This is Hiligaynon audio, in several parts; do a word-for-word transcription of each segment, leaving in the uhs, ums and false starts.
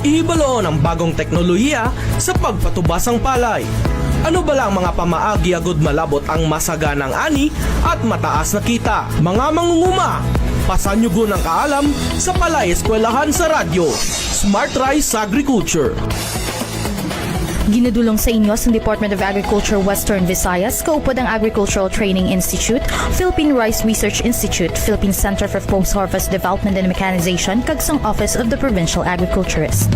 Ihibaloon ang bagong teknolohiya sa pagpatubas sang palay. Ano bala ang mga pamaagi agud malabot ang masaganang ani at mataas na kita? Mga mangunguma, pasanyugon ang kaalam sa Palay Eskwelahan sa Radyo. Smart Rice Agriculture. Ginadulong sa inyo sang Department of Agriculture Western Visayas, kaupod ang Agricultural Training Institute, Philippine Rice Research Institute, Philippine Center for Post-Harvest Development and Mechanization, kag sang Office of the Provincial Agriculturist.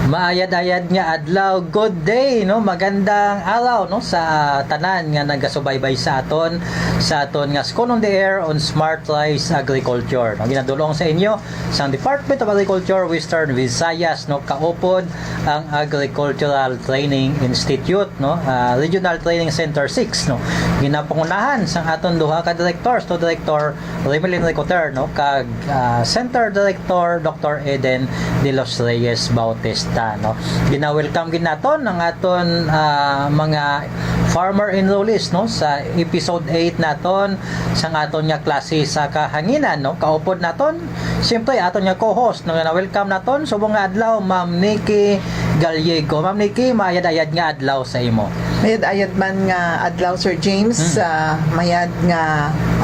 Maayad-ayad nga adlaw, good day, no? Magandang araw, no, sa, ah, tanan nga nagasubaybay sa aton, sa aton nga School on the Air on Smart Rice Agriculture, no? Ginadulong sa inyo sang Department of Agriculture, Western Visayas, no, kaupod ang Agricultural Training Institute, no, ah, Regional Training Center six, no. Ginapangunahan sang aton duha ka directors, no, Director Remelin Ricoter, no, kag, ah, Center Director Doctor Eden de los Reyes Bautista, no. Gina-welcome gid naton ang aton, ah, mga farmer enrollees, no, sa episode eight naton sang aton nga klase sa kahanginan, no. Kaupod naton, siyempre, aton nga co-host, no, na welcome naton subong nga adlaw, Ma'am Nikki Gallego. Ma'am Nikki, mayad-ayad nga adlaw sa imo. Mayad-ayad man nga adlaw, Sir James. Mm. Ah, mayad nga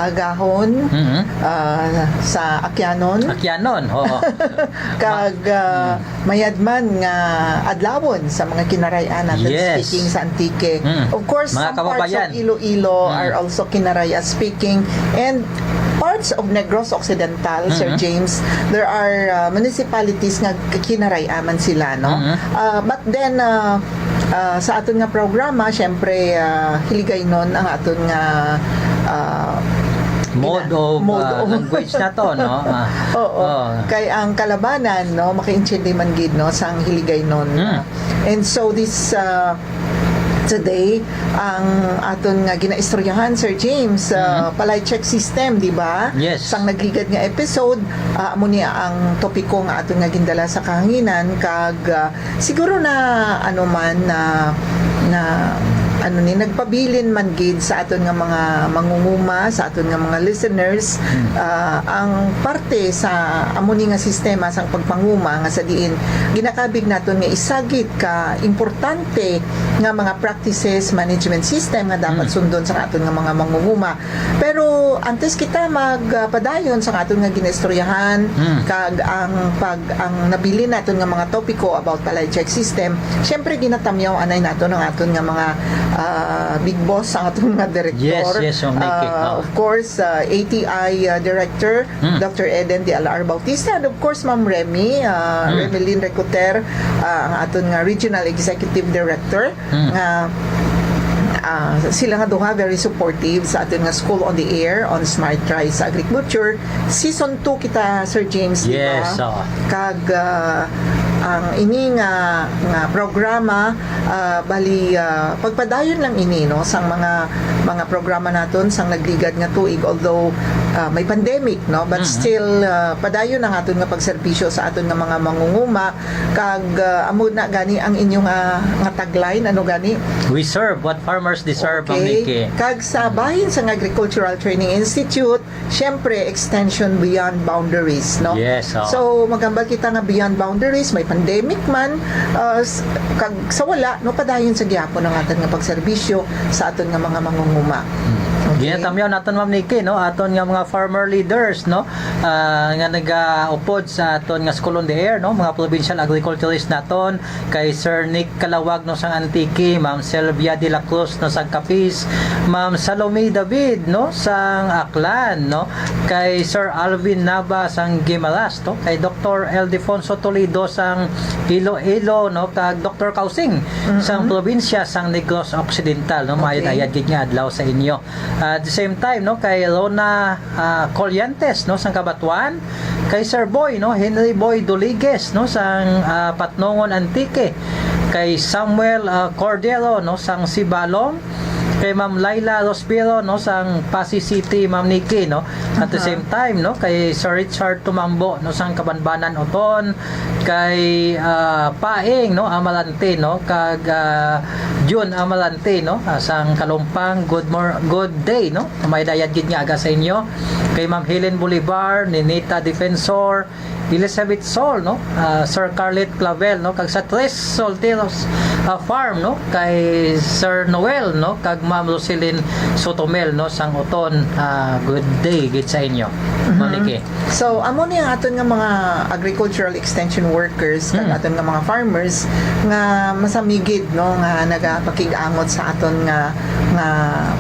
agahon, Mm-hmm. ah, sa Akyanon. Akyanon, oo. Kag, ah, Mm. mayad man nga adlawon sa mga Kinaray-an naton, Yes. speaking sa Antique. Mm. Of course, Mga some parts of kababayan. Iloilo Mm. are also Kinaray-a speaking, and parts of Negros Occidental, Sir Mm-hmm. James, there are, uh, municipalities nga Kinaray-a man sila, no? Mm-hmm. Uh, but then, uh, uh, sa aton nga programa, syempre, uh, Hiligaynon ang aton nga, uh, Mode gina-, of, mode uh, of language naton, no? Ah, Oo. oh. Kay ang kalabanan, no, makaintindi man gid, no, sang Hiligaynon. Mm. And so this, uh, today, ang aton nga ginaistoryahan, Sir James, uh, Mm. palay check system, di ba? Yes. Sang nagligad nga episode, uh, amo ni ang topiko nga aton nga gindala sa kahanginan, kag, uh, siguro na, ano man, na, na, ano ni, nagpabilin man gid sa aton nga mga mangunguma, sa aton nga mga listeners, Hmm. ah, ang parte sa amo ni nga sistema sang pagpanguma nga sa diin ginakabig naton nga isagit ka importante nga mga practices, management system nga dapat Hmm. sundon sa aton nga mga mangunguma. Pero antes kita mag, ah, padayon sa aton nga ginaistoryahan, Hmm. kag ang pag, ang nabilin naton nga mga topiko about palay check system, syempre, ginatamyaw anay naton ang aton nga mga, ah, big boss, ang aton nga direktor. Yes, yes, Ma'am Nikki. Ah, Oh. of course, ah, A T I, ah, Director, Hmm. Doctor Eden de Alar Bautista, and of course, Ma'am Remy, ah, Hmm. Remelin Recuter, ah, ang aton nga Regional Executive Director. Hmm. Nga, ah, sila nga duha very supportive sa aton nga School on the Air on Smart Rice Agriculture. Season two kita, Sir James, di ba? Yes, oo. Kag, ah, ang ini nga, nga programa, ah, bali, ah, pagpadayon lang ini, no, sang mga, mga programa naton sang nagligad nga tuig, although, ah, may pandemic, no, but Mm-hmm. still, ah, padayon ang aton nga pagserbisyo sa aton nga mga mangunguma. Kag, ah, amo na gani ang inyong, ah, nga tagline, ano gani? We serve what farmers deserve, Ma'am Okay. Nikki. Kag sa bahin sang Agricultural Training Institute, syempre, extension beyond boundaries, no? Yes, oo. So, maghambal kita nga beyond boundaries, may pandemic man, ah, s-, kag sa wala, no, padayon sa gihapon ang aton nga pagserbisyo sa aton nga mga mangunguma. Hmm. Okay. Ginatamyaw naton, Ma'am Nikki, no, aton nga mga farmer leaders, no, ah, nga nagaupod sa aton nga School on the Air, no, mga provincial agriculturist naton, kay Sir Nick Calawag, no, sang Antique, Ma'am Sylvia de la Cruz, no, sang Capiz, Ma'am Salome David, no, sang Aklan, no, kay Sir Alvin Nava sang Guimaras, no, kay Doctor Ildefonso Toledo sang Iloilo, no, kag Doctor Kausing sang Mm-mm. probinsya sang Negros Occidental, no, Okay. maayad-ayad gid nga adlaw sa inyo. At the same time, no, kay Rona, ah, Colliantes, no, sang Cabatuan, kay Sir Boy, no, Henry Boy Doliges, no, sang, ah, Patnongon, Antique, kay Samuel, ah, Cordero, no, sang Sibalom, Kay Ma'am Laila Lospiro, no, sang Passi City, Ma'am Nikki, no. At the Aha. same time, no, kay Sir Richard Tumambo, no, sang Kabanbanan Oton, kay, ah, Paing, no, Amalante, no, kag, ah, June Amalante, no, ah, sang Kalumpang, good mor-, good day, no. May dayad gid nga aga sa inyo. Kay Ma'am Helen Bolivar, Ninita Defensor, Elizabeth Sol, no, ah, Sir Carlet Clavel, no, kag sa Tres Solteros, ah, Farm, no, kay Sir Noel, no, kag Ma'am Roselyn Sotomel, no, sang Oton, ah, good day gid sa inyo, Ma'am Mhm. Nikki. So, amo ni ang aton nga mga agricultural extension workers, kag Mm. aton nga mga farmers nga masamigid, no, nga nagapakig-angot sa aton nga, nga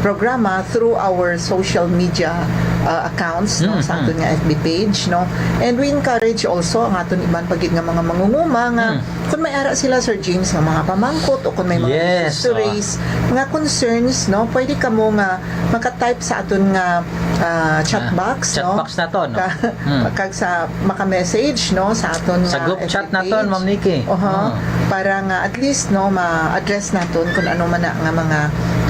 programa through our social media, uh, accounts, no, sa Mm-hmm. aton nga F B page, no. And we encourage also ang aton iban pa gid nga mga mangunguma nga Mm. kung may ara sila, Sir James, nga mga pamangkot o kung may mga Yes, issues to oh. raise, nga concerns, no, pwede kamo nga maka-type sa aton nga, ah, chat Ah, box, chat no? box naton, no? Ka-, Hmm. kag sa maka-message, no, sa aton Sa nga group F B chat naton, page. Ma'am Nikki. Oho. Ah. Para nga at least, no, ma-address naton kung ano man na nga mga,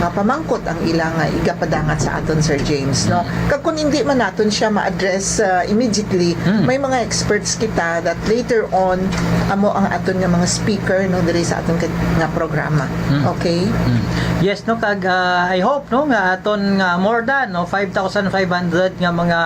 mga pamangkot ang ila nga igapadangat sa aton, Sir James, no? Hmm. Kag kung hindi man naton siya ma-address, ah, immediately, Hmm. may mga experts kita that later on amo ang aton nga mga speaker, no, diri sa aton ka-, nga programa. Hmm. Okay? Hmm. Yes, no, kag, ah, I hope, no, nga aton nga more than, no, five thousand five hundred nga mga,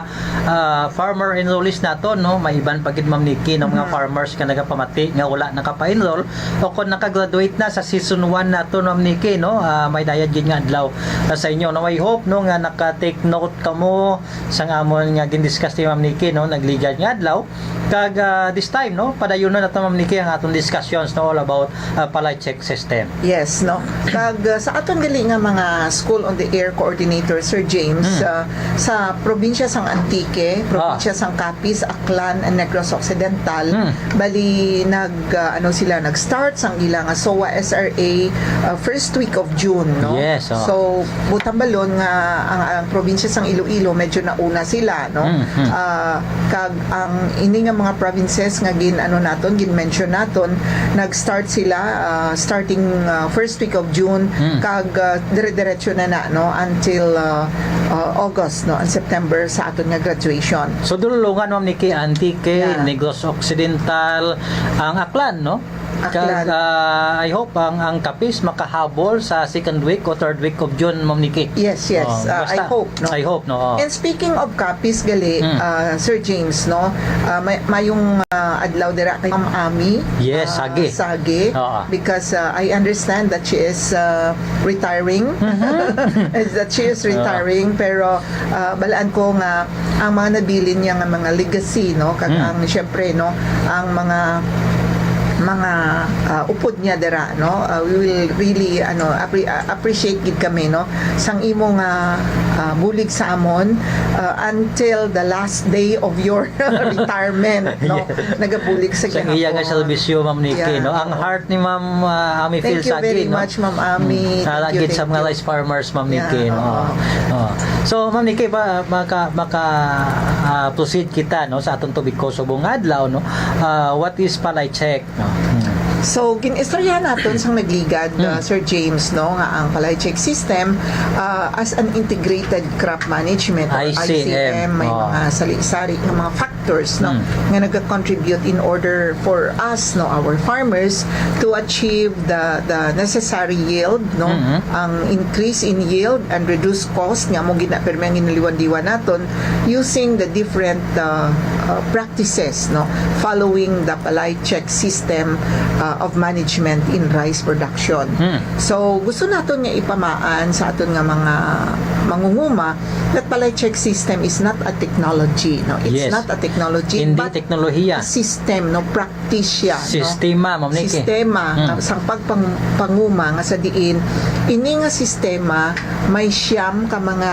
ah, farmer enrollees naton, no, may iban pa gid, Ma'am Nikki, no, mga Mhm. farmers nga nagapamati nga wala nakapa-enroll o kon naka-graduate na sa season one naton, Ma'am Nikki, no, ah, may dayad gid nga adlaw, ah, sa inyo, no. I hope, no, nga naka-take note kamo sang amon nga gindiscuss ni Ma'am Nikki, no, nagligad nga adlaw. Kag, ah, this time, no, padayonon nato, Ma'am Nikki, ang aton discussions, no, all about, ah, Palay Check system. Yes, no. Kag, ah, sa aton gali nga mga school on the air coordinator, Sir James, Hmm. ah, sa probinsya sang Antique, probinsya Ah. sang Capiz, Aklan, and Negros Occidental, Hmm. bali nag, ah, ano sila, nag-start sang ila nga SOA S R A, ah, first week of June, no? Yes, oh. So, buot hambalon nga ang, ang probinsya sang Iloilo medyo nauna sila, no? Hmm, hmm. Ah, kag ang ini nga mga provinces nga gin, ano naton, gin-mention naton, nag-start sila, ah, starting, ah, first week of June, Hmm. kag, ah, dire-diretso na na, no, until, ah, ah, August, no, and September sa aton nga graduation. So, dulungan, Ma'am Nikki, Antique, Yeah. Negros Occidental, ang Aklan, no? Aklan. Kag, ah, I hope ang, ang Capiz makahabol sa second week o third week of June, Ma'am Nikki. Yes, yes. Oh, Ah, I basta, hope, no? I hope, no? Oh. And speaking of Capiz, gali, Hmm. ah, Sir James, no? Ah, may, mayong, ah, adlaw dira kay Ma'am Ami, Yes, ah, Sagi. Sagi. Oo. Because, ah, I understand that she is, ah, retiring. Mhm. Is that she is Oo. retiring, pero, ah, balaan ko nga ang mga nabilin niya nga mga legacy, no? Kag Mm. ang, syempre, no, ang mga, mga, ah, upod niya dira, no? Ah, we will really, ano, appre-, ah, appreciate gid kami, no? Sang imo nga, ah, bulig sa amon, ah, until the last day of your retirement, no? Yes. Nagabulig sa Sa iya nga gihapon. serbisyo, Ma'am Nikki, Yeah. no? Ang heart ni Ma'am, ah, Ami Phil Sagi, no? Thank you very much, Ma'am Ami. Mm. Thank you, Nalagid sa thank mga you. rice farmers, Ma'am Yeah, Nikki, no? oo. Oo. So, Ma'am Nikki, pa, maka, maka, ah, proceed kita, no, sa atong tubig ko subong nga adlaw, no? Ah, what is Palay Check, no? Hmm. So, gin-istoryahan naton sang nagligad, Hmm. uh, Sir James, no, nga ang Palay Check system, uh, as an integrated crop management or I C M. I C M, may Oh. mga sali-sari nga mga factors, no, Hmm. nga nagacontribute in order for us, no, our farmers to achieve the, the necessary yield, no, Mhm. ang increase in yield and reduce cost nga amo gina-, pirmi ang ginaliwan-liwan naton using the different, uh, uh, practices, no, following the Palay Check system, uh, of management in rice production. Hmm. So, gusto naton nga ipamaan sa aton nga mga mangunguma that Palay Check system is not a technology, no? It's Yes. not a technology, Hindi but teknolohiya. a system, no? Practice siya, no? Sistema, Ma'am Nikki. Sistema Hmm. nga sang pagpang-, panguma nga sa diin ini nga sistema may siyam ka mga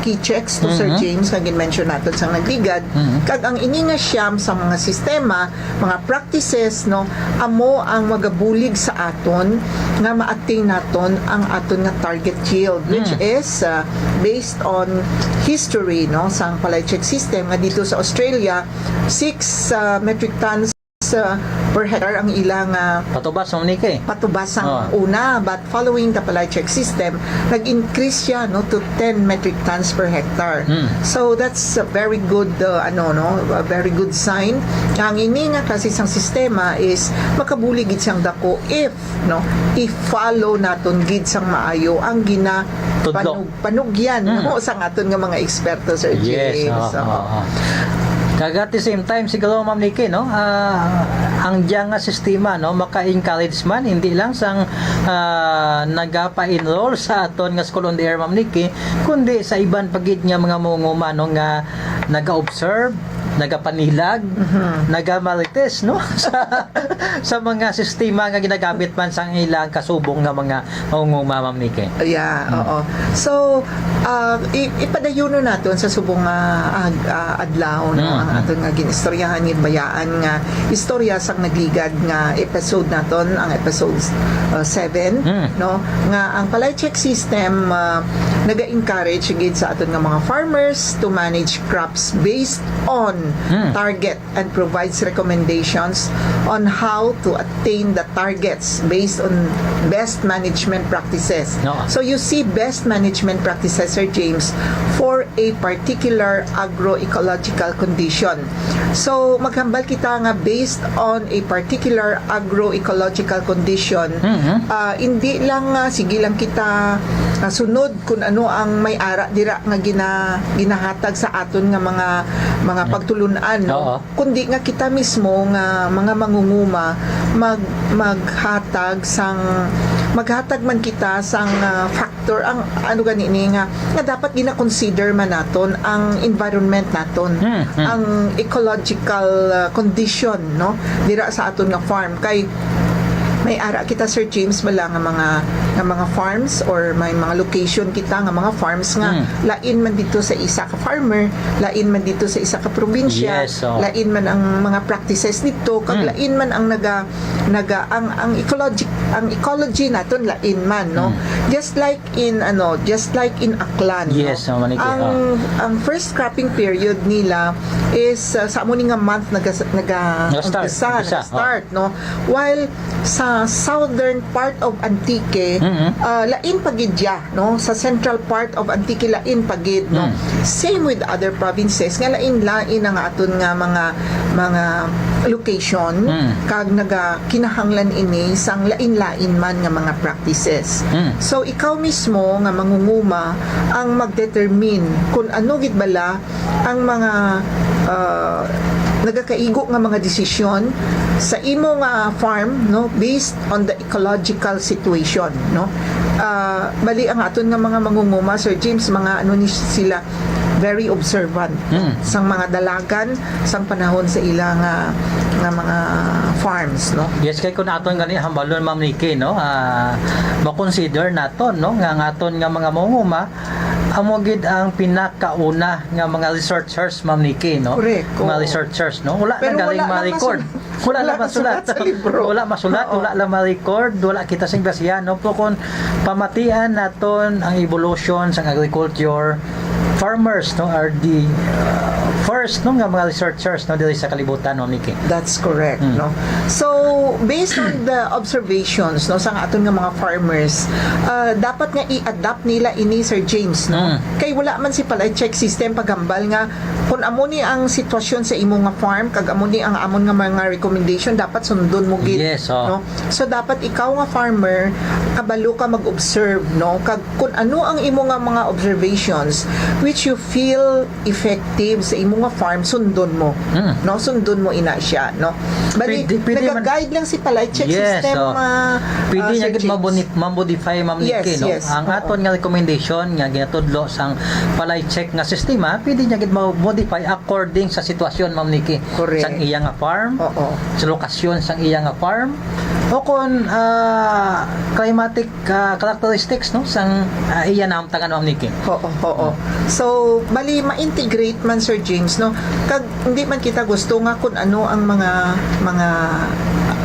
key checks to Sir Mhm. James nga gin-mention naton sang nagligad. Mhm. Kag ang ini nga siyam sa mga sistema, mga practices, no, amo ang magabulig sa aton nga ma-attain naton ang aton nga target yield, which Mm. is, uh, based on history, no, sang Palay Check system nga dito sa Australia, six, uh, metric tons, uh, per hectare ang ilang, ah, Patubas, Ma'am Nikki. patubas sang Oh. una, but following the Palay Check system, nag-increase siya, no, to ten metric tons per hectare. Mm. So that's a very good, uh, ano, no, a very good sign. Ang ini nga klase sang sistema is makabulig gid siyang dako if, no, i-follow naton gid sang maayo ang gina Tudlo. panug-, panugyan, Mm. no, sang aton nga mga eksperto, Sir Yes, James. oo, Oo. oo, oo. Kag at the same time, siguro, Ma'am Nikki, no, ah, ang diya nga sistema, no, maka-encourage man, hindi lang sang, ah, nagapa-enroll sa aton nga School on the Air, Ma'am Nikki, kundi sa iban pa gid nga mga mangunguma, no, nga naga-observe, nagapanilag, Mhm. nagamarites, no, sa, sa mga sistema nga ginagamit man sang ilang kasubong nga mga mangunguma, Ma'am Nikki. Yeah, Mm. oo. So, ah, i-, ipadayunon naton sa subong nga ag-, ah, adlaw, no, Mm, ang mm. aton nga ginistoryahan, ginbayaan nga istorya sang nagligad nga episode naton, ang episode, ah, seven, Mm. no, nga ang Palay Check system, ah, naga-encourage gid sa aton nga mga farmers to manage crops based on Mm. target and provides recommendations on how to attain the targets based on best management practices. Oo. So you see best management practices, Sir James, for a particular agroecological condition. So maghambal kita nga based on a particular agroecological condition, Mhm. ah, hindi lang, ah, sige lang kita, ah, sunod kung ano ang may ara dira nga gina-, ginahatag sa aton nga mga, mga Mm. pagtulun-an, no? Oo. Kundi nga kita mismo nga mga mangunguma mag-, maghatag sang, maghatag man kita sang, ah, factor, ang ano gani ni nga, nga dapat gina-consider man naton ang environment naton, Hmm, hmm. ang ecological, ah, condition, no, dira sa aton nga farm. Kay may ara kita, Sir James, bala nga mga, nga mga farms or may mga location kita nga mga farms nga Hmm. lain man dito sa isa ka farmer, lain man dito sa isa ka probinsya, Yes, oh. lain man ang mga practices dito, kag Hmm. lain man ang naga-, naga-, ang, ang ecologic-, ang ecology naton lain man, no? Hmm. Just like in, ano, just like in Aklan, Yes, no? oh, Manike, Ang, oh. ang first cropping period nila is, uh, sa amo ni nga month naga-, naga-, Nag-start, umpisa, umpisa, oh. nag-start, no? While sa southern part of Antique, Mm-hmm. uh, lain pa gid ya, no? Sa central part of Antique, lain pa gid, no? Mm. Same with other provinces, nga lain-lain ang aton nga mga, mga location, Mm. kag naga-, kinahanglan ini sang lain-lain man nga mga practices. Mm. So, ikaw mismo nga mangunguma ang magdetermine kung ano gid bala ang mga, ah, nagakaigo nga mga desisyon sa imo nga farm, no, based on the ecological situation, no? Ah, bali ang aton nga mga mangunguma, Sir James, mga ano ni sila, very observant, no? Mm. Sang mga dalagan, sang panahon sa ila nga, nga mga farms, no? Yes, kay kung aton gani hambalon, Ma'am Nikki, no? Ah, makonsider naton, no, nga ang aton nga mga mangunguma, amo gid ang pinakauna nga mga researchers, Ma'am Nikki, no? Correct, Mga oo. researchers, no? Wala Pero na galing wala lang ma-record. masul-, Wala wala lang masulat masulat. sa libro. Wala masulat, Oo. wala lang ma-record, wala kita sing basihan, no? Pero kung pamatian naton ang evolution sang agriculture, farmers, no, are the, uh, first, no, nga mga researchers, no, diri sa kalibutan, Ma'am Nikki. That's correct, Hmm. no? So, based on the observations, no, sa aton nga mga farmers, ah, dapat nga i-adapt nila ini, Sir James, no? Hmm. Kay wala man si Palay Check System paghambal nga kung amo ni ang sitwasyon sa imo nga farm, kag amo ni ang amon nga mga recommendation, dapat sundon mo gid, Yes, oh. no? So, dapat ikaw nga farmer, kabalo ka mag-observe, no? Kag kung ano ang imo nga mga observations which you feel effective sa imo nga farm, sundon mo. Hmm. No, sundon mo ina siya, no? Bali, Pwede, pwede man. naga-guide lang si Palay Check Yes, System, oh. ah, Pwede ah, niya Sir gid James. maboni-, mamodify, Ma'am Yes, Nikki, no? yes. Ang Oo. aton nga recommendation nga ginatudlo sang Palay Check nga sistema, pwede niya gid ma-modify according sa sitwasyon, Ma'am Nikki. Correct. Sang iya nga farm, Oo. sa lokasyon sang iya nga farm, o kon, ah, climatic, ah, characteristics, no, sang, ah, iya nahamtangan, Ma'am Nikki. Oo, oo. So, bali, ma-integrate man, Sir James, no? Kag hindi man kita gusto nga kung ano ang mga, mga,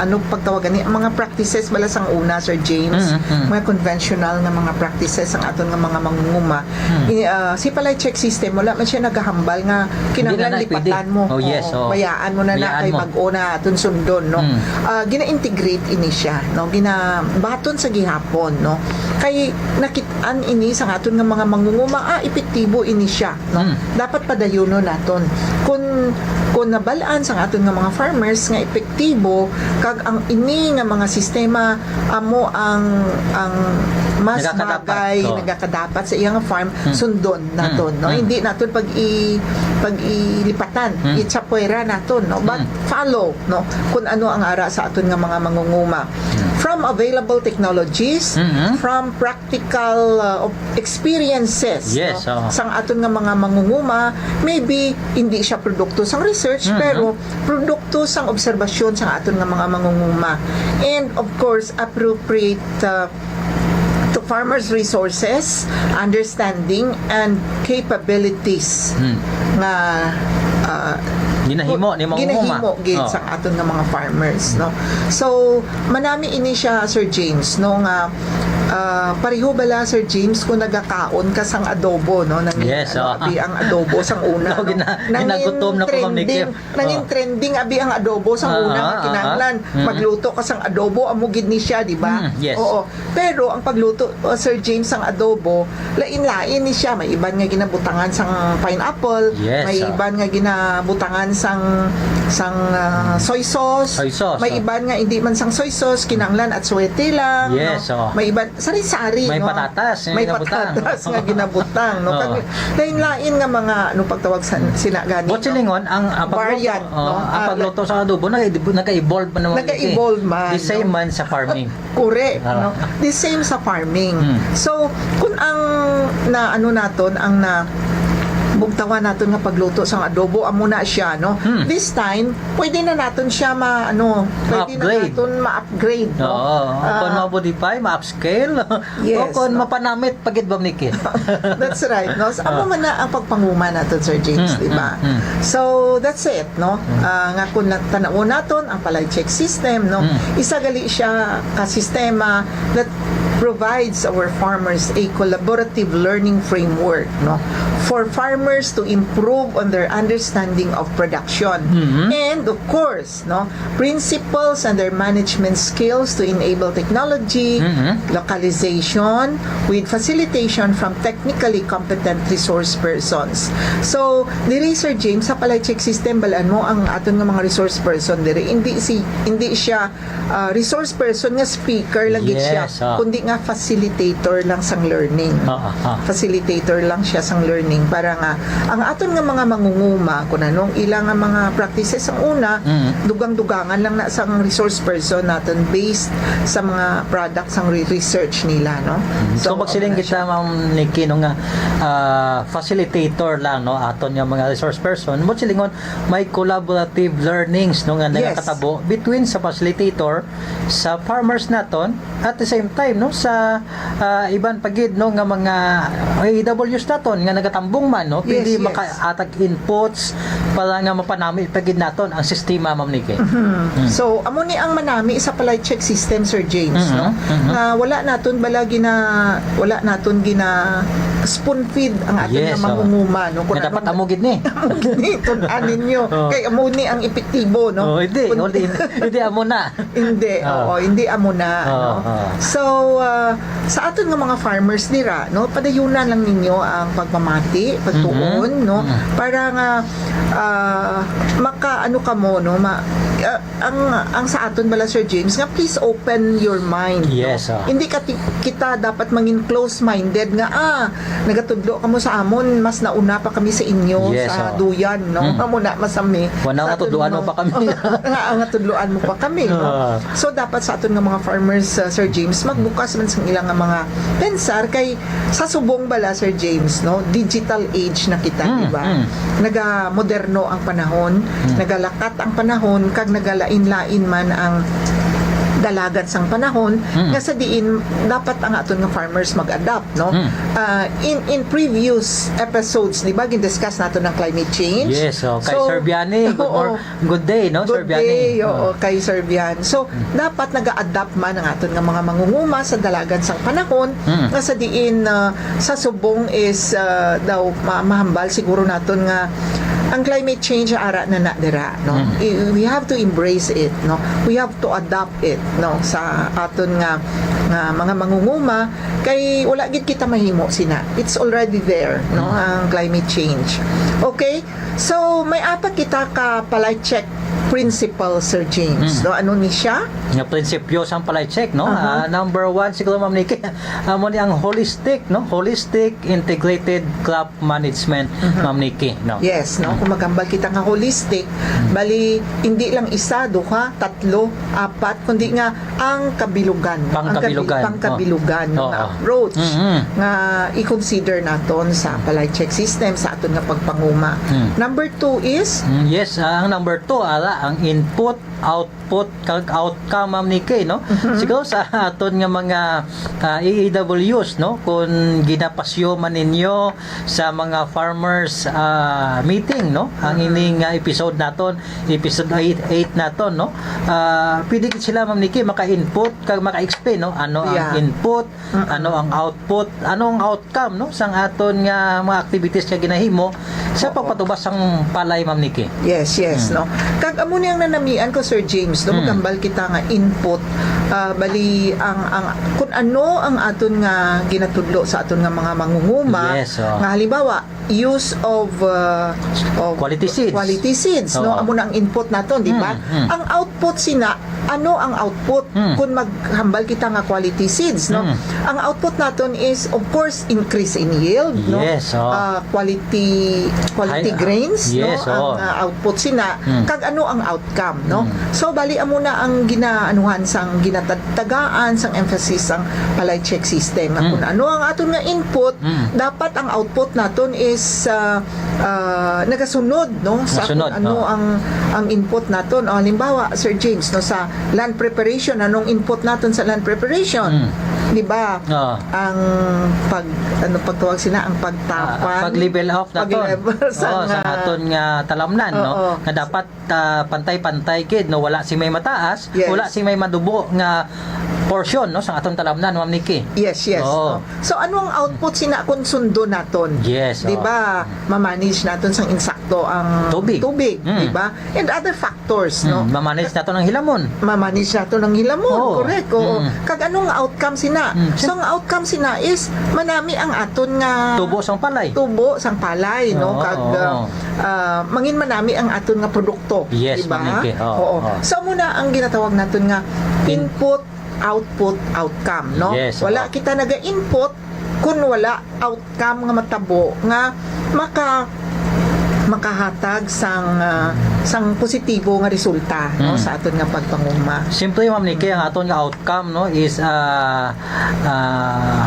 ano pagtawagan ni, ang mga practices bala sang una, Sir James, Mm, mm. mga conventional nga mga practices ang aton nga mga mangunguma. Mm. I-, ah, si Palay Check System, wala man siya nagahambal nga Hindi kinahanglan na, na, pwede. lipatan mo. Oh, yes, Oo, oo. bayaan mo na na Bayaan kay mo. bag-o na aton sundon, no? Mm. Ah, gina-integrate ini siya, no? Ginabaton sa gihapon, no? Kay nakit-an ini sa aton nga mga mangunguma, ah, epektibo ini siya, no? Mm. Dapat padayunon naton. Kun, kun nabal-an sa aton nga mga farmers nga epektibo, kag ang ini nga mga sistema amo ang, ang mas Nagakadapat, bagay, oo. nagakadapat sa iyang farm, Hmm. sundon naton, Hmm. no? Hmm. Hindi naton pag i-, pag-ilipatan, Hmm. itsapuera naton, no? But Hmm. follow, no? Kung ano ang ara sa aton nga mga mangunguma. Hmm. From available technologies, Hmm. from practical, uh, op-, experiences, Yes, no? oo. Sang aton nga mga mangunguma, maybe hindi siya produkto sang research, Mhm. pero produkto sang obserbasyon sang aton nga mga mangunguma. And of course, appropriate, uh, to farmers' resources, understanding, and capabilities Hmm. nga, uh, Ginahimo ni mangunguma. ginahimo gid Oh. sa aton nga mga farmers, no? So, manami ini siya, Sir James, no, nga, ah, pareho bala, Sir James, kung nagakaon ka sang adobo, no? Nangin-, Yes, ano, oh. abi ang adobo sang una, No, no? gina-, Nangin ginagutom na ko, Ma'am Nikki. trending, nangin Oh. trending abi ang adobo sang Ah, una nga ah, ah. kinahanglan. Mm. Magluto ka sang adobo, amo gid ni siya, di ba? Mm, yes. Oo. Pero ang pagluto, uh, Sir James, sang adobo, lain-lain ni siya. May iban nga ginabutangan sang pineapple, Yes, may ah. iban nga ginabutangan sang, sang, ah, soy sauce. Soy sauce, May ah. iban nga hindi man sang soy sauce, kinahanglan atsuete lang, Yes, no? oh. May iban, sari-sari, May no? patatas nga May ginabutang. patatas nga ginabutang, no? Oo. Kag lain-lain nga mga, ano pagtawag sa, sina gani, But no? silingon, ang, ang pagluto, Variant, oh, no? ang Ah, pagluto sa adobo, nag-, nag-evolve pa naman. nag-evolve man, The same no? man sa farming. Correct, Ah. no? The same sa farming. Hmm. So, kung ang na, ano naton, ang na, bugtawan naton nga pagluto sang adobo, amo na siya, no? Hmm. This time, pwede na naton siya ma-, ano, pwede na Ma-upgrade. naton ma-upgrade, no? Oo. Ah. Kung ma-modify, ma-upscale, Yes, o kung no? mapanamit, pagid ba, Nikki? That's right, no? So, amo Ah. man na ang pagpanguma naton, Sir James, Hmm, di ba? hmm, hmm. So, that's it, no? Hmm. Ah, nga kung nat-, tan-awon naton ang Palay Check System, no? Hmm. Isa gali siya ka sistema that provides our farmers a collaborative learning framework, no? For farmers to improve on their understanding of production. Mhm. And, of course, no, principles and their management skills to enable technology, Mhm. localization, with facilitation from technically competent resource persons. So, diri, Sir James, sa Palay Check System, balaan mo ang aton nga mga resource person diri. Hindi si, hindi siya, ah, resource person nga speaker lang gid siya, Yes, ah. kundi nga facilitator lang sang learning. Ah, ah, ah. Facilitator lang siya sang learning para nga ang aton nga mga mangunguma, kung ano ang ila nga mga practices ang una, Mm. dugang-dugangan lang na sang resource person naton based sa mga products ang re-, research nila, no? Mm. So, So, magsiling ang kita, Ma'am Nikki, no, nga, ah, facilitator lang, no, aton nga mga resource person, mo silingon, may collaborative learnings, no, nga Yes. nagakatabo between sa facilitator, sa farmers naton, at the same time, no, sa, ah, iban pa gid, no, nga mga A Ws naton nga nagatambong man, no, Yes, pwede yes. makahatag inputs para nga mapanami pa gid naton ang sistema, Ma'am Nikki. Mhm. Mm. So, amo ni ang manami sa Palay Check System, Sir James, Mhm, no? mhm. Nga wala naton bala gina-, wala naton gina-spoon feed ang aton Yes, nga oh. mangunguma, no? Kung Nga dapat anong amo gid ni. Amo gid ni, tun-an ninyo. Oh. Kay amo ni ang epektibo, no? Oh, hindi, Kung hindi, hindi amo na. Hindi, Ah. oo, hindi amo na, Ah, no? ah. So, ah, sa aton nga mga farmers dira, no, padayunan lang ninyo ang pagpamati, pagtuon, Mhm. no, Mhm. para nga, ah, maka-, ano kamo, no, ma-, ah, ang, ang sa aton bala, Sir James, nga please open your mind, no? Yes, ah. Hindi ka ti-, kita dapat mangin close-minded nga, ah, nagatudlo kamo sa amon, mas nauna pa kami sa inyo Yes, sa oh. duyan, no? Mm. Amo na, masami. Wala Sa nga aton tudloan mo mga pa kami. Nga, nga tudloan mo pa kami, no? Ah. So, dapat sa aton nga mga farmers, uh, Sir James, magbukas man sang ilang nga mga pensar kay sa subong bala, Sir James, no? Digital age na kita, Mm, di ba? mm. Nagamoderno ang panahon, Mm. nagalakat ang panahon, kag nagalain-lain man ang dalagan sang panahon, Mm. nga sa diin dapat ang aton nga farmers mag-adapt, no? Mm. Ah, in in previous episodes, di ba, gindiscuss nato ng climate change? Yes, oh, kay So, Sir Biani, good, oo. Mor- good day, no, Sir Good Biani? day, oo, Oh. kay Sir Bian. So, Mm. dapat nag-adapt man ang aton nga mga mangunguma sa dalagan sang panahon, Mm. nga sa diin ah, sa subong is ah, daw ma- mahambal siguro naton nga ang climate change ara na na dira, no? Mm. I- we have to embrace it, no? We have to adapt it, no, sa aton nga nga mga mangunguma, kay wala gid kita mahimo sina. It's already there, no, Mm. ang climate change. Okay? So, may apat kita ka palay check principle, Sir James, Mm. no? Ano ni siya? Nga prinsipyo sang palay check, no? Aha. Ah, number one siguro, Ma'am Nikki, amo ni ang holistic, no? Holistic integrated crop management, Mhm. Ma'am Nikki, no? Yes, no? Mm. Kung maghambal kita nga holistic, Mm. bali, hindi lang isa, duha, tatlo, apat, kundi nga ang kabilugan, no? Ang kabil- Pangkabilugan, pangkabilugan oh. nga Oo. Approach Mm-mm. nga i-consider naton sa palay check system sa aton nga pagpanguma. Mm. Number two is Mm, yes, ah, ang number two, ara, ang input, output, kag outcome, Ma'am Nikki, no? Mhm. Siguro sa aton nga mga ah, A A Ws, no? Kung ginapasyo man ninyo sa mga farmers ah, meeting, no? Ang Mhm. ining ah, episode naton, episode eight, eight naton, no? Ah, pwede gid sila, Ma'am Nikki, maka-input kag maka-explain, no? Ano ang Yeah. input, Mm-mm. ano ang output, ano ang outcome, no, sang aton nga mga activities nga ginahimo sa Oo. pagpatubas sang palay, Ma'am Nikki? Yes, yes, Mm. no. Kag amo ni ang nanamian ko, Sir James, no, Mm. maghambal kita nga input, ah, bali ang ang kung ano ang aton nga ginatudlo sa aton nga mga mangunguma, Yes, oh. nga halimbawa use of uh, of Quality seeds. Quality seeds, no. Oo. Amo na ang input naton, di ba? Mm, mm. Ang output sina, ano ang output Mm. kung maghambal kita nga quality seeds, no? Mm. Ang output naton is, of course, increase in yield, no? Yes, oh. Ah, quality quality High- grains, yes, no? Oo. Ang ah, output sina, Mm. kag ano ang outcome, no? Mm. So bali amo na ang ginaanuhan sang ginatatagaan sang emphasis sang palay check system, nga Mm. kung ano ang aton nga input, Mm. dapat ang output naton is ah, ah, nagasunod, no, sa Nasunod, kung ano oh. ang ang input naton. O, halimbawa, Sir James, no, sa land preparation, anong input naton sa land preparation? Mm. Di ba? Oh. Ang pag ano pagtawag sina ang pagtapan, Ah, pag-level off naton. Pag-level sa Oo, sa nga- aton nga talamnan, no? Oo. Nga dapat ah, pantay-pantay gid, no? Wala sing may mataas, Yes. wala sing may madubo nga portion, no, sa aton talamnan, Ma'am Nikki. Yes, yes. Oo. No? So ano ang output sina kung sundo naton? Yes, Di oo. ba? Ma-manage naton sang insakto ang Tubig. tubig, Mm. di ba? And other factors, no? Hmm, ma-manage naton ang hilamon. Ma-manage naton ang hilamon, Oo. correct? Oo. Mm. Kag anong outcome sina? Mm. So ang outcome sina is manami ang aton nga Tubo sang palay. Tubo sang palay, no? Oo, Kag oo. ah, ah, mangin manami ang aton nga produkto, Yes, di ba? Ma'am Nikki. Oo, Oo. oo. So amo na ang ginatawag naton nga In- input, output, outcome, no? Yes, Wala oo. kita naga-input kung wala outcome nga matabo nga maka makahatag sang ah, sang positibo nga resulta, no, Mm. sa aton nga pagpanguma. Siyempre, Ma'am Nikki, ang aton nga outcome, no, is ah, ah,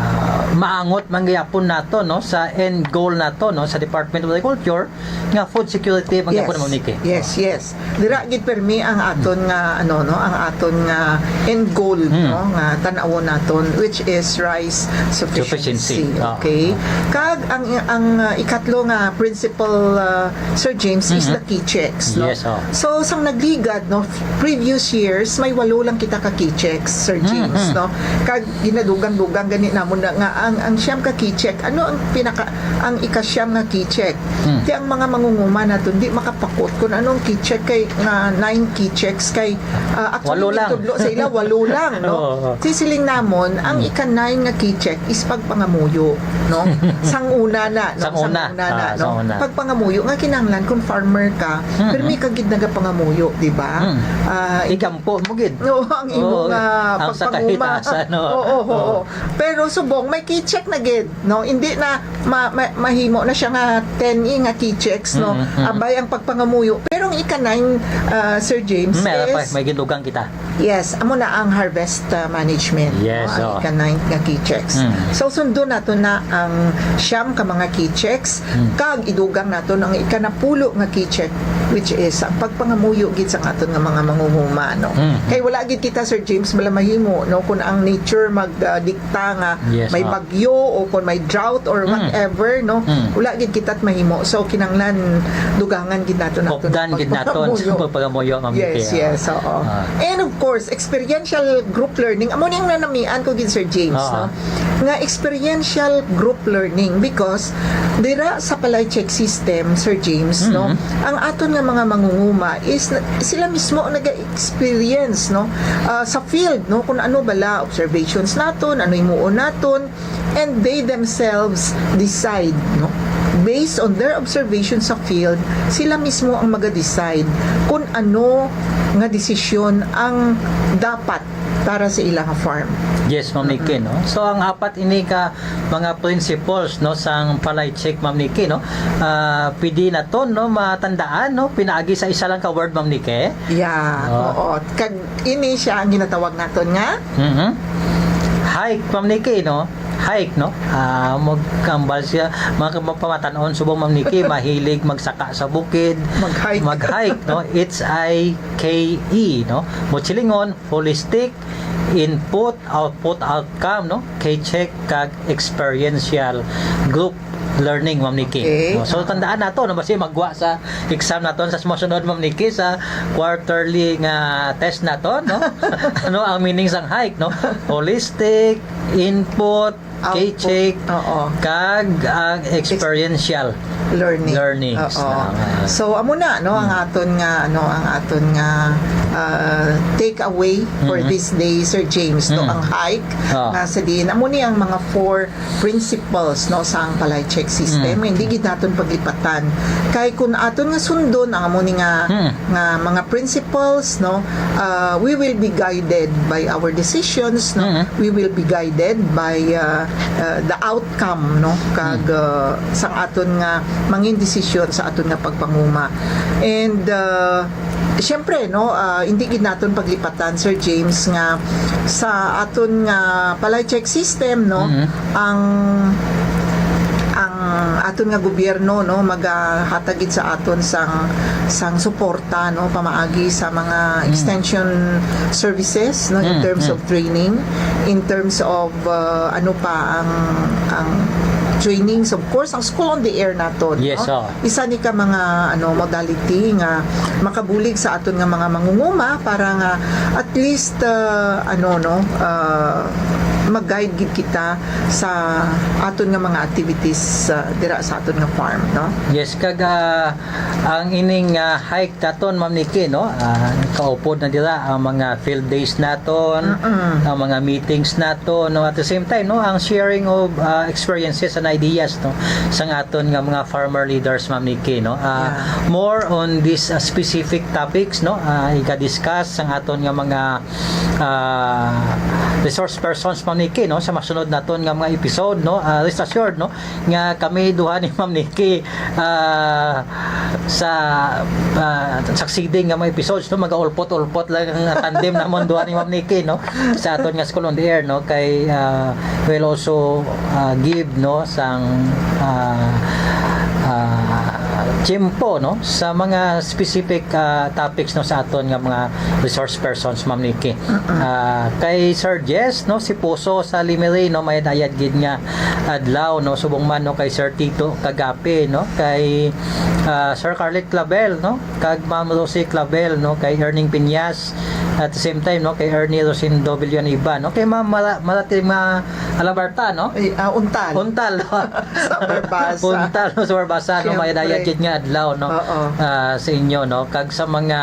maangot man gyapon nato, no, sa end goal nato, no, sa Department of Agriculture nga food security man gyapon, Ma'am Nikki. Yes, yes. Dira gid permi ang aton nga ano, no, ang aton nga end goal, Hmm. no, nga tan-awon naton, which is rice sufficiency. Sufficiency. Ah, Okay. ah. Kag ang ang uh, ikatlo nga principle, uh, Sir James, is Mhm. the keychecks, no? Yes, oh. So sang nagligad, no, previous years may walo lang kita ka keychecks, Sir Mhm. James, no? Kag ginadugang-dugang gani namon na nga ang ang siyam ka keycheck, ano ang pinaka ang ikasyam nga keycheck? Hmm. Ti ang mga mangunguma naton di makapakot kung anong keycheck kay nga nine keychecks kay ah, actually Walo lang. Tudlo sa ila walo lang, no? Oo, oo. Sisiling namon ang ika-nine nga keycheck is pagpangamuyo, no? Sang una na, no? Sang una. Sang una na, Ah, no? sang una. Pagpangamuyo nga kinahanglan kung farmer ka, Mm. permi ka gid nagapangumuyo, di ba? Mm. Ah, Igampo mo gid. Oo, ang imo Oo. nga Ang sa pagpanguma. kahitasan, no? Oo, oo. Oo. Pero subong may keycheck na gid, no? Hindi na ma- ma- mahimo na siya nga ten nga keychecks, no? Mm, mm. Abay ang pagpangamuyo. Pero ang ika-nine, ah, Sir James, May, is pa, may gindugang kita. Yes, amo na ang harvest, uh, management, Yes, no? Ang oh. ika-ninth nga key checks. Mm. So, sundon nato na ang siyam ka mga key checks, Mm. kag idugang nato ang ikanapulo nga key check, which is ang pagpangamuyo gid sa aton nga mga mangunguma, no? Mm. Kay wala gid kita, Sir James, bala mahimo, no, kung ang nature mag, uh, dikta nga Yes, may ah. bagyo o kung may drought or Mm. whatever, no? Mm. Wala gid kita mahimo. So, kinahanglan dugangan gid nato nato Hopdan gid naton sa pagpangamuyo, Ma'am Yes, Nikki, ah. yes, oo. Ah. And of course, experiential group learning. Amo ni ang nanamian ko gid, Sir James, Ah. no? Nga experiential group learning because dira sa Palay Check System, Sir James, no? Mhm. Ang aton nga mga mangunguma is na- sila mismo ang naga-experience, no? Ah, sa field, no? Kung ano bala observations naton, ano himuon naton, and they themselves decide, no? Based on their observation sa field, sila mismo ang maga-decide kung ano nga desisyon ang dapat para sa ilang farm. Yes, Ma'am Nikki, no? So, ang apat ini ka mga principles, no, sang Palay Check, Ma'am Nikki, no? Ah, pwede naton, no, matandaan, no, pinaagi sa isa lang ka word, Ma'am Nikki. Yeah, Ah. Oo. Kag ini siya ang ginatawag naton nga Mhm. Hike, Ma'am Nikki, no? Hike, no? Ah, magkambal siya, mga pamatan-on subong, Ma'am Nikki, mahilig magsaka sa bukid, Mag-hike. Mag-hike, no? H I K E, no? Mochilingon, holistic, input, output, outcome, no? Key check kag experiential group learning, Ma'am Nikki. Okay. No? So, tandaan nato, no? Basi magwa sa exam naton sa susunod, Ma'am Nikki, sa quarterly nga test naton, no? Ano ang meaning sang hike, no? Holistic, input, key Output. check, Oo. kag ang experiential Learning. Learnings. Oo. Ah. So, amo na, no, ang aton nga, ano, ang aton nga uh, takeaway for Mhm. this day, Sir James, no, Mm. ang hike Ah. nga sa diin. Amo ni ang mga four principles, no, sa ang Palay Check System. Mm. Hindi gid naton paglipatan. Kay kung aton nga sundon ang amo ni nga Mm. nga mga principles, no, uh, we will be guided by our decisions, no. Mm. We will be guided by uh, uh, the outcome, no, kag uh, sang aton nga mangin desisyon sa aton nga pagpanguma. And uh, syempre, no, uh, hindi gid naton paglipatan, Sir James, nga sa aton nga Palay Check System, no, Mhm. ang ang aton nga gobyerno, no, magahatag gid sa aton sang sang suporta, no, pamaagi sa mga Mm. extension services, no, in Mm, terms mm. of training, in terms of uh, ano pa ang ang trainings, of course, ang School on the Air naton, Yes, no? Oh. Isa ni ka mga ano modality nga makabulig sa aton nga mga mangunguma para nga at least uh, ano, no, uh, mag-guide gid kita sa aton nga mga activities uh, dira sa aton nga farm, no? Yes, kag ah, ang ining ah, hike naton, Ma'am Nikki, no? Ah, kaupod na dira ang mga field days naton, Mm-mm. ang mga meetings naton, no? At the same time, no, ang sharing of ah, experiences and ideas, no, sang aton nga mga farmer leaders, Ma'am Nikki, no? Ah, Yeah. More on these ah, specific topics, no? Ah, iga-discuss sang aton nga mga ah, resource persons, Ma'am Nikki, no, sa masunod naton nga mga episode, no. Ah, rest assured, no, nga kami duha ni Ma'am Nikki ah, sa ah, succeeding nga mga episodes, no, magaulpot-ulpot lang ang tandem namon duha ni Ma'am Nikki, no, sa aton nga School on the Air, no, kay ah, will also ah, give, no, sang ah, ah, tiyempo, no, sa mga specific ah, topics, no, sa aton nga mga resource persons, Ma'am Nikki. Ah, kay Sir Jess, no, si Puso sa Limere, no, mayad-ayad gid nga adlaw, no, subong man, no, kay Sir Tito Kagape, no, kay ah, Sir Carlet Clavel, no, kag Ma'am Rosie Clavel, no, kay Erning Piñas, at the same time, no, kay Ernie Rosindo Villanueva, no, kay Ma'am Mara- Maratima Alabarta, no. Ay, ah, untal. Untal, no? Sa Barbaza. Untal, no, sa Barbasa, no, Siyempre. Mayad-ayad gid nga adlaw, no. Oo. Ah, sa inyo, no, kag sa mga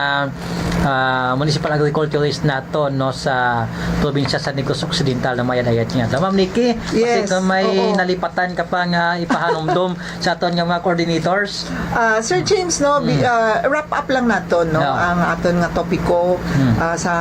ah, municipal agriculturist naton, no, sa probinsya sa Negros Occidental, no, mayad-ayad nga adlaw. Ma'am Nikki, Yes, basi kung may oo. nalipatan ka pa nga ipahanumdom sa aton nga mga coordinators. Ah, Sir James, no, bi- Mm. ah, wrap up lang naton, no, Yeah. ang aton nga topiko Mm. ah, sa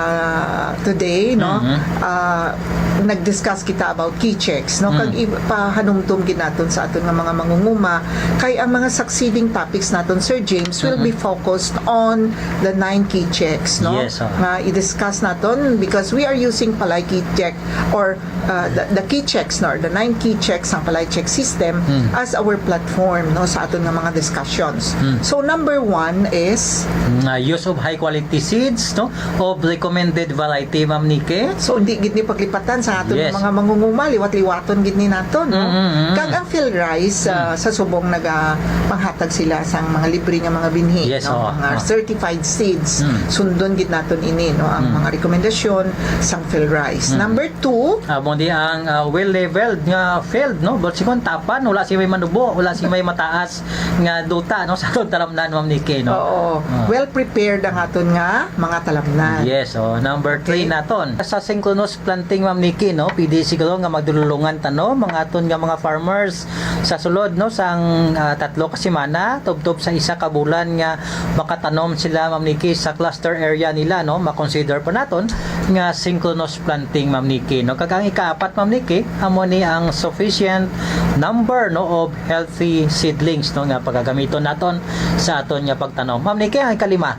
today, no. Mhm. Ah, nag-discuss kita about key checks, no. Mm. Kag ipahanumdom gid naton sa aton nga mga mangunguma kay ang mga succeeding topics naton, Sir James, will Mhm. be focused on the nine key checks. checks, no? Yes, oh. Nga i-discuss naton because we are using Palay Key Check or uh, the, the key checks, no, or the nine key checks sang Palay Check system Hmm. as our platform, no, sa aton nga mga discussions. Hmm. So number one is Nga use of high quality seeds, no, of recommended variety, Ma'am Nikki. So, hindi gid ni paglipatan sa aton Yes. mga mangunguma, liwat-liwaton gid ni naton, no? Mm, mm, mm. Kag ang Philrice, ah, sa subong nagapanghatag sila sang mga libre nga mga binhi, Yes, no? oo. Mga Ah. certified seeds. Mm. Sundon gid naton ini, no? Ang Mm. mga rekomendasyon sang Philrice. Mm. Number two, Amo ni ang ah, well-leveled nga field, no? But sigon tapan, wala siya may manubo, wala siya may mataas nga duta, no? Sa aton talamnan, Ma'am Nikki, no? Oo. Ah. Well prepared ang aton nga mga talamnan. Yes, oh, number three Okay. naton. Sa synchronous planting, Ma'am Nikki, no? Pwede siguro nga magdululungan tanom ang aton nga mga farmers sa sulod, no? Sang ah, tatlo ka semana, tubtob sa isa ka bulan nga makatanom sila, Ma'am Nikki, sa cluster area nila, no? Ma-consider pa naton nga synchronous planting, Ma'am Nikki, no? Kag ang ikaapat, Ma'am Nikki, amo ni ang sufficient number, no, of healthy seedlings, no, nga pagagamiton naton sa aton nga pagtanom. Ma'am Nikki, ang ikalima.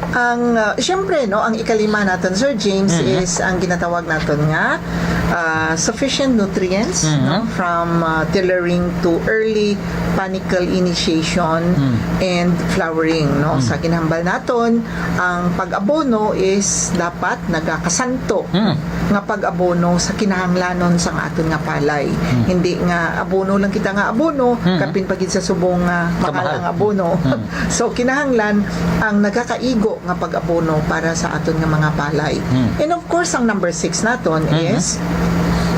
Ang, uh, siyempre, no, ang ikalima naton, Sir James, Mhm. is ang ginatawag naton nga uh, sufficient nutrients, Mhm. no, from uh, tillering to early panicle initiation Mhm. and flowering, no. Mhm. Sa ginhambal naton, ang pag-abono is dapat nagakasanto Mhm. nga pag-abono sa kinahanglanon sang aton nga palay. Mhm. Hindi nga abono lang kita nga abono, Mhm. kapin pa gid sa subong nga mahal Kamahal. ang abono. Mhm. So, kinahanglan ang nagakaigo nga pag-abono para sa aton nga mga palay. Mhm. And of course, ang number six naton Mhm. is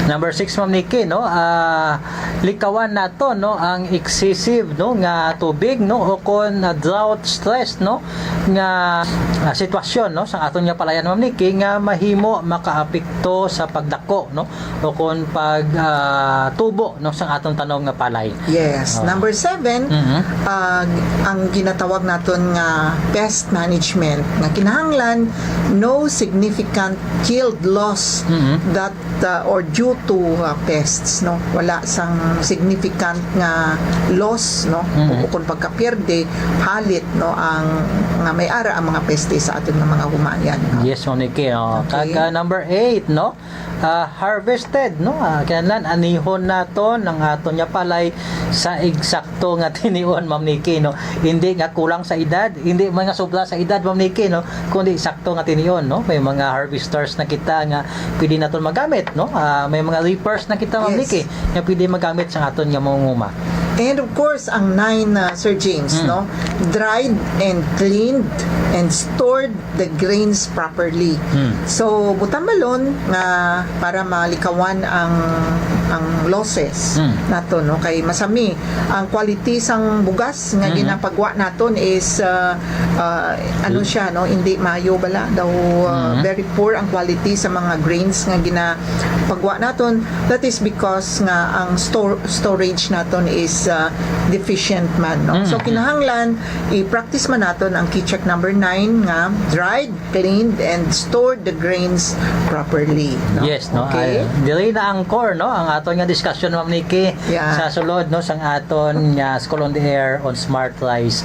Number six, Ma'am Nikki, no? Ah, likawan nato, no, ang excessive, no, nga tubig, no, o kon ah, drought stress, no, nga ah, sitwasyon, no, sa aton nga palayan, Ma'am Nikki, nga mahimo makaapekto sa pagdako, no, o kon pag ah, tubo, no, sa aton tanom nga palay. Yes. Oh. Number seven, Mhm. ah, ang ginatawag naton nga pest management, nga kinahanglan no significant yield loss Mhm. that uh, or due to uh, pests, no, wala sang significant nga loss, no, Mhm. o kung pagkapierde, halit, no, ang nga may ara ang mga peste sa aton nga mga humayan, no? Yes, Ma'am Nikki, oh. Okay. Kag ah, number eight, no? Ah, harvested, no? Ah, kinahanglan anihon naton ang aton nga palay sa eksakto nga tinion, Ma'am Nikki, no? Hindi nga kulang sa edad, hindi man nga sobra sa edad, Ma'am Nikki, no? Kundi sakto nga tinion, no? May mga harvesters na kita nga pwede naton magamit, no? Ah, may mga reapers na kita, Ma'am Yes. Nikki, nga pwede magamit sa aton nga mangunguma. And of course, ang nine, uh, Sir James, Mm. no? Dried and cleaned and stored the grains properly. Mm. So, butambalon nga para malikawan ang ang losses Mm. nato, no? Kay masami ang quality sang bugas nga Mhm. ginapagwa naton is uh, uh, ano siya, no? Hindi mayo bala daw, uh, Mhm. very poor ang quality sa mga grains nga ginapagwa naton. That is because nga ang store storage naton is uh, deficient man, no? So Mhm. kinahanglan i-practice man naton ang key check number nine nga dried, cleaned, and stored the grains properly, no? Yes, no. Okay. Ay, diri na ang core, no, ang aton nga discussion, Ma'am Nikki, Yeah. sa sulod, no, sang aton nga School on the Air on Smart Rice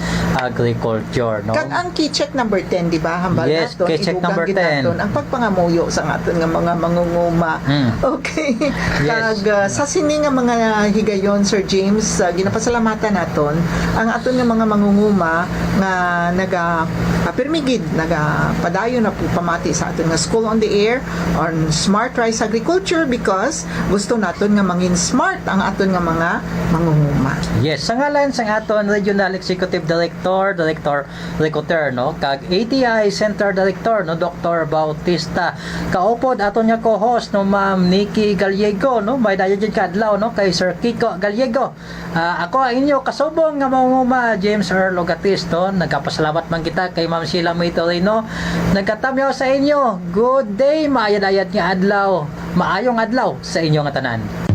Agriculture, no. Kag ang key check number ten, di ba? Hambal Yes, naton, key check idugang number gid ten. naton ang pagpangamuyo sa aton nga mga mangunguma. Hmm. Okay. Yes. Kag uh, sa sini nga mga higayon, Sir James, uh, ginapasalamatan naton ang aton nga mga mangunguma nga naga ah, pirmi gid nagapadayon na po pamati sa aton nga School on the Air on Smart Rice Agriculture because gusto naton nga mangin smart ang aton nga mga mangunguma. Yes, sa ngalan sang aton Regional Executive Director, Director Ricoter, no, kag A T I Center Director, no, Doctor Bautista, kaupod aton nga co-host, no, Ma'am Nikki Gallego, no, may dayon jud ka adlaw, no, kay Sir Kiko Gallego. Ah, ako ang inyo kasubong nga mangunguma, James Earl Ogatis, no. Nagapasalamat man kita kay Ma'am Sheila May Torino. Nagkatamyaw sa inyo. Good day, maayad-ayad nga adlaw. Maayong adlaw sa inyo nga tanan.